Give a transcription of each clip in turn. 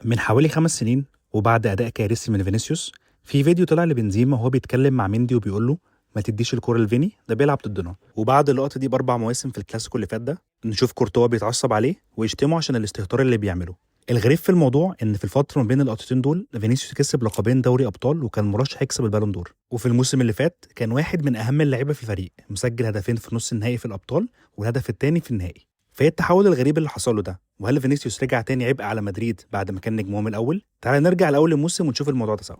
من حوالي 5 سنين وبعد اداء كارثي من فينيسيوس، في فيديو طلع لبنزيما وهو بيتكلم مع مندي وبيقول له ما تديش الكرة لفيني، ده بيلعب ضدنا. وبعد اللقطة دي ب4 مواسم في الكلاسيكو اللي فات ده نشوف كورتوا بيتعصب عليه ويشتمه عشان الاستهتار اللي بيعمله. الغريب في الموضوع ان في الفترة ما بين اللقطتين دول فينيسيوس كسب لقبين دوري ابطال وكان مرشح يكسب البالون دور، وفي الموسم اللي فات كان واحد من اهم اللعيبة في الفريق، مسجل هدفين في نص النهائي في الابطال والهدف الثاني في النهائي. فايه التحول الغريب اللي حصل له ده؟ وهل فينيسيوس رجع تاني عبء على مدريد بعد ما كان نجمهم الاول؟ تعال نرجع لاول الموسم ونشوف الموضوع ده سوا.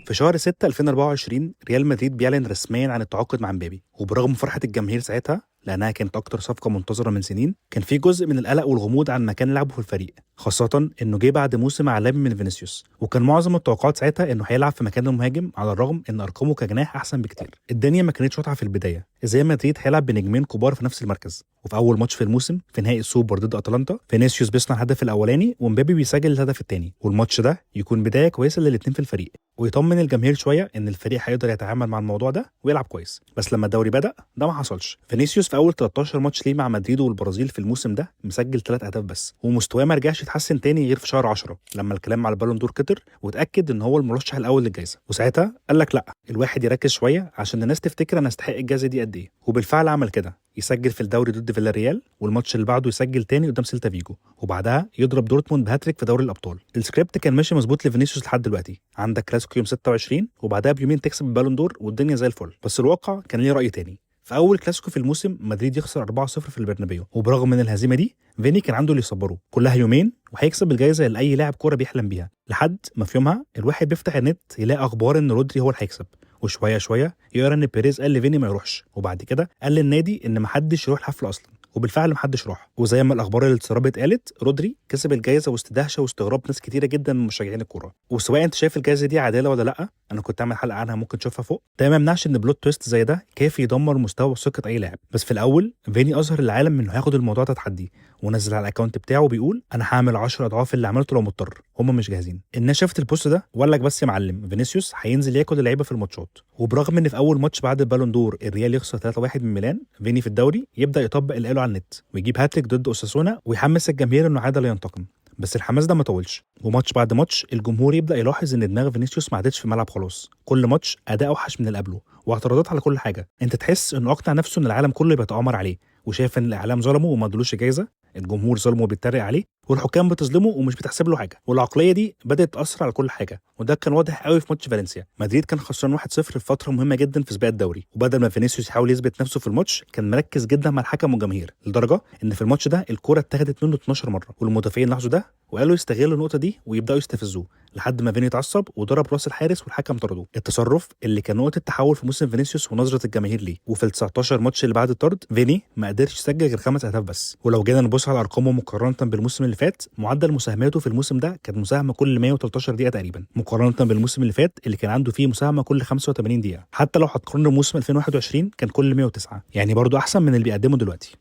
في شهر 6 2024 ريال مدريد بيعلن رسميا عن التعاقد مع مبابي، وبرغم فرحة الجماهير ساعتها لأنها كانت أكتر صفقة منتظرة من سنين، كان في جزء من القلق والغموض عن مكان لعبه في الفريق، خاصة إنه جه بعد موسم عالمي من فينيسيوس، وكان معظم التوقعات ساعتها إنه هيلعب في مكان المهاجم على الرغم إن أرقامه كجناح أحسن بكتير. الدنيا ما كانتش واضحة في البداية، إزاي مدريد هيلعب بنجمين كبار في نفس المركز؟ وفي أول ماتش في الموسم في نهائي السوبر ضد أتلانتا، فينيسيوس بيصنع الهدف الأولاني ومبابي بيسجل الهدف الثاني، والماتش ده يكون بداية كويسة للاتنين في الفريق ويطمن الجماهير شوية ان الفريق هيقدر يتعامل مع الموضوع ده ويلعب كويس. بس لما الدوري بدا ده ما حصلش. فينيسيوس في اول 13 ماتش ليه مع مدريد والبرازيل في الموسم ده مسجل 3 اهداف بس، ومستواه ما رجعش يتحسن تاني غير في شهر 10 لما الكلام على البالون دور كتر وتاكد ان هو المرشح الاول للجائزه، وساعتها قال لك لا، الواحد يركز شوية عشان الناس تفتكر انا استحق الجائزة دي قد ايه. وبالفعل عمل كده، يسجل في الدوري ضد فيلاريال، والماتش اللي بعده يسجل تاني قدام سيلتا فيجو، وبعدها يضرب دورتموند بهاتريك في دوري الابطال. السكريبت كان ماشي مظبوط لفينيسيوس لحد دلوقتي، عندك كلاسيكو يوم 26 وبعدها بيومين تكسب البالون دور والدنيا زي الفل. بس الواقع كان ليه راي تاني. في اول كلاسيكو في الموسم مدريد يخسر 4-0 في البرنابيو، وبرغم من الهزيمة دي فيني كان عنده اللي يصبره، كلها يومين وهيكسب الجائزة اللي اي لاعب كورة بيحلم بيها. لحد ما في يومها الواحد بيفتح النت يلاقي اخبار ان رودري هو اللي هيكسب، وشوية شوية يقرا ان بيريز قال لفيني ما يروحش، وبعد كده قال للنادي ان محدش يروح الحفلة اصلا، وبالفعل محدش راح. وزي ما الاخبار اللي اتسربت قالت، رودري كسب الجائزة وسط دهشة واستغراب ناس كتيرة جدا من مشجعين الكورة. وسواء انت شايف الجائزة دي عادلة ولا لا، انا كنت عامل حلقة عنها ممكن تشوفها فوق، ده ما يمنعش ان plot twist زي ده كافي يدمر مستوى وثقه اي لاعب. بس في الاول فيني اظهر للعالم انه هياخد الموضوع ده تحدي، ونزل على ال account بتاعه بيقول انا هعمل 10 اضعاف اللي عملته لو مضطر، هم مش جاهزين. الناس شافت ال post ده وقال لك بس يا معلم فينيسيوس هينزل ياكل اللعيبة في الماتشات. وبرغم ان في اول ماتش بعد البالون دور الريال يخسر 3-1 من ميلان، فيني في الدوري يبدا يطبق اللي قاله على النت ويجيب هاتريك ضد اوساسونا ويحمس الجماهير انه عاد لينتقم. بس الحماس ده ما طولش، وماتش بعد ماتش الجمهور يبدا يلاحظ ان دماغ فينيسيوس ما عادتش في الملعب خلاص. كل ماتش اداء اوحش من اللي قبله واعتراضات على كل حاجة. انت تحس انه اقنع نفسه ان العالم كله بيتآمر عليه، وشايف ان الاعلام ظلمه وما ادولوش جايزة، الجمهور ظلمه وبيتريق عليه، والحكام بتظلمه ومش بتحسب له حاجة. والعقلية دي بدات تاثر على كل حاجة، وده كان واضح قوي في ماتش فالنسيا. مدريد كان خسران 1-0 في فترة مهمة جدا في سباق الدوري، وبدل ما فينيسيوس يحاول يثبت نفسه في الماتش كان مركز جدا مع الحكم والجماهير، لدرجة ان في الماتش ده الكورة اتاخدت منه 12 مرة، والمدافعين لاحظوا ده وقالوا يستغلوا النقطة دي ويبداوا يستفزوه، لحد ما فيني اتعصب وضرب راس الحارس والحكم طرده. التصرف اللي كان نقطة تحول في موسم فينيسيوس ونظره الجماهير ليه. وفي ال 19 ماتش اللي بعد الطرد فيني ما قدرش يسجل غير 5 اهداف بس. ولو جينا نبص على ارقامه مقارنة بالموسم اللي فات، معدل مساهماته في الموسم ده كانت مساهمة كل 113 دقيقة تقريبا، مقارنة بالموسم اللي فات اللي كان عنده فيه مساهمة كل 85 دقيقة. حتى لو هتقارنه بموسم 2021 كان كل 109، يعني برضه احسن من اللي بيقدمه دلوقتي.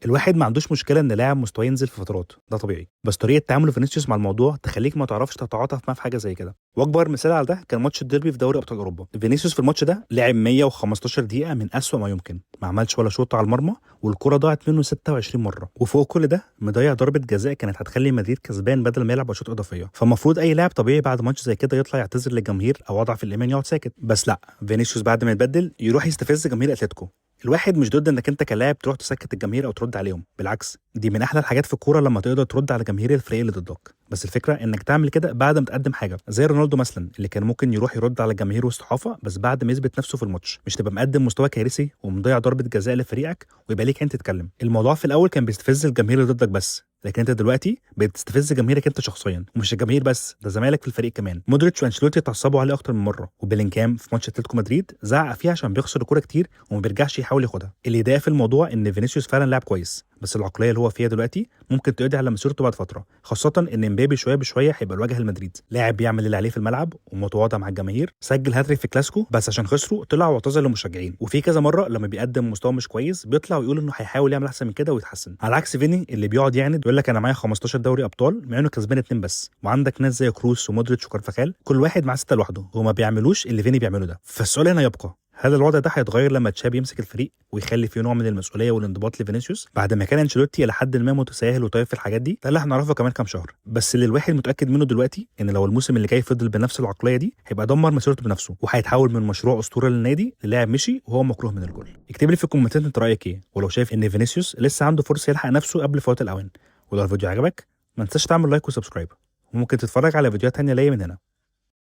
الواحد ما عندوش مشكلة ان لاعب مستواه ينزل في فترات، ده طبيعي، بس طريقه تعامل فينيسيوس مع الموضوع تخليك ما تعرفش تتعاطف معاه في حاجة زي كده. واكبر مثال على ده كان ماتش الديربي في دوري ابطال اوروبا. فينيسيوس في الماتش ده لعب 115 دقيقة من اسوأ ما يمكن، ما عملش ولا شوط على المرمى، والكره ضاعت منه 26 مرة، وفوق كل ده مضيع ضربه جزاء كانت هتخلي مدريد كسبان بدل ما يلعب اشواط اضافية. فالمفروض اي لاعب طبيعي بعد ماتش زي كده يطلع يعتذر للجماهير او اضعف الايمان يقعد ساكت، بس لا، فينيسيوس بعد ما يتبدل يروح يستفز جماهير اتلتيكو. الواحد مش ضد انك انت كلاعب تروح تسكت الجماهير او ترد عليهم، بالعكس دي من احلى الحاجات في الكورة لما تقدر ترد على جماهير الفريق اللي ضدك. بس الفكرة انك تعمل كده بعد ما تقدم حاجة، زي رونالدو مثلا اللي كان ممكن يروح يرد على الجماهير والصحافة بس بعد ما يثبت نفسه في الماتش، مش تبقى مقدم مستوى كارثي ومضيع ضربه جزاء لفريقك ويبقى ليك انت تتكلم. الموضوع في الاول كان بيستفز الجماهير اللي ضدك بس، لكن انت دلوقتي بتستفز جماهيرك انت شخصيا، ومش الجماهير بس، ده زمايلك في الفريق كمان. مودريتش وانشيلوتي اتعصبوا عليه اكتر من مرة، وبيلينجهام في ماتش اتلتيكو مدريد زعق فيه عشان بيخسر الكورة كتير وما بيرجعش يحاول ياخدها. اللي يضايق في الموضوع ان فينيسيوس فعلا لاعب كويس، بس العقلية اللي هو فيها دلوقتي ممكن تقضي على مسيرته بعد فترة، خاصة ان مبابي شوية بشوية هيبقى الواجهة لمدريد. لاعب بيعمل اللي عليه في الملعب ومتواضع مع الجماهير، سجل هاتريك في كلاسيكو بس عشان خسروا طلع واعتذر للمشجعين، وفي كذا مرة لما بيقدم مستوى مش كويس بيطلع ويقول انه هيحاول يعمل احسن من كده ويتحسن، على عكس فيني اللي بيقعد يعند ويقول لك انا معايا 15 دوري ابطال مع انه كسبان 2 بس، وعندك ناس زي كروس ومودريتش وكارفاخال كل واحد معاه 6 لوحده وما بيعملوش اللي فيني بيعمله ده. فالسؤال هنا يبقى، هل الوضع ده هيتغير لما تشابي يمسك الفريق ويخلي فيه نوع من المسؤولية والانضباط لفينيسيوس بعد ما كان انشيلوتي الى حد ما متساهل وطيب في الحاجات دي؟ ده اللي هنعرفه كمان كام شهر. بس اللي الواحد متاكد منه دلوقتي ان لو الموسم اللي جاي فضل بنفس العقلية دي هيبقى دمر مسيرته بنفسه، وهيتحول من مشروع اسطورة للنادي للاعب مشي وهو مكروه من الكل. اكتب لي في الكومنتات انت رايك ايه، ولو شايف ان فينيسيوس لسه عنده فرصة يلحق نفسه قبل فوات الاوان. ولو الفيديو عجبك ما تنساش تعمل like و subscribe، وممكن تتفرج على فيديوهات تانية ليا من هنا.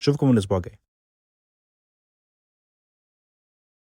اشوفكم الاسبوع الجاي.